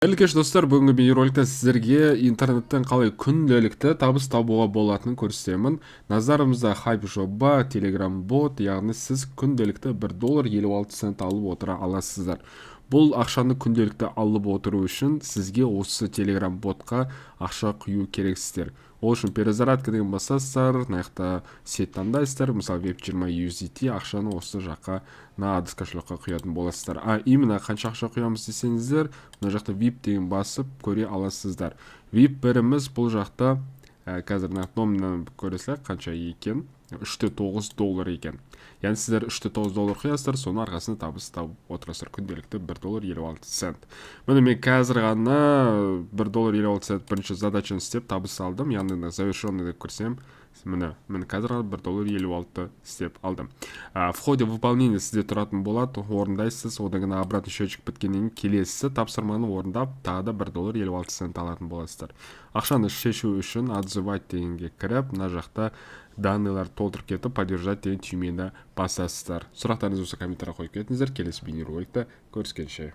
Қайырлы кеш, достар! Бүгінгі бейнероликте сіздерге интернеттен қалай күнделікті табыс табуға болатынын көрсетемін. Назарымызда хайп жоба, телеграм бот, яғни сіз күнделікті 1 доллар 56 цент алып отыра аласыздар. Бұл ақшаны күнделікті алып отыру үшін сізге осы телеграм ботқа ақша құю керексіздер. Ол үшін «Перезарядка» деген басасыздар, мына жақта сеть таңдайсыздар, мысалы, BEP 20 USDT ақшаны осы жаққа, на адрес кошелекқа құятын боласыздар. А именно қанша ақша құямыз десеңіздер, мына жақта VIP деген басып көре аласыздар. VIP біріміз бұл жақта қазір мына номерін көре салайық, қанша екен, 3,9 доллар екен. Яғни сіздер 3,9 доллар құясыздар, соның арқасында табыс тауып отырасыздар күнделікті 1 доллар 56 цент. Міне, мен қазір ғана 1 доллар 56 цент бірінші задачаны істеп, табыс алдым. Яғни «Завершенный» деп кірсем, міне, қазір ғана 1 доллар 56 істеп алдым. В ходе выполнения сізде тұратын болады, орындайсыз. Одан кейін обратный счетчик біткеннен кейін келесі тапсырманы орындап, тағы да 1 доллар 56 цент алатын боласыздар. Ақшаны шешу үшін «Отзывать» дегенге кіріп, мына жақта данныйларды толтырып кетіп, «Подтверждать» деген түймені басасыздар. Сұрақтарыңыз болса, комментарий қойып кетіңіздер. Келесі бейнероликте көріскенше!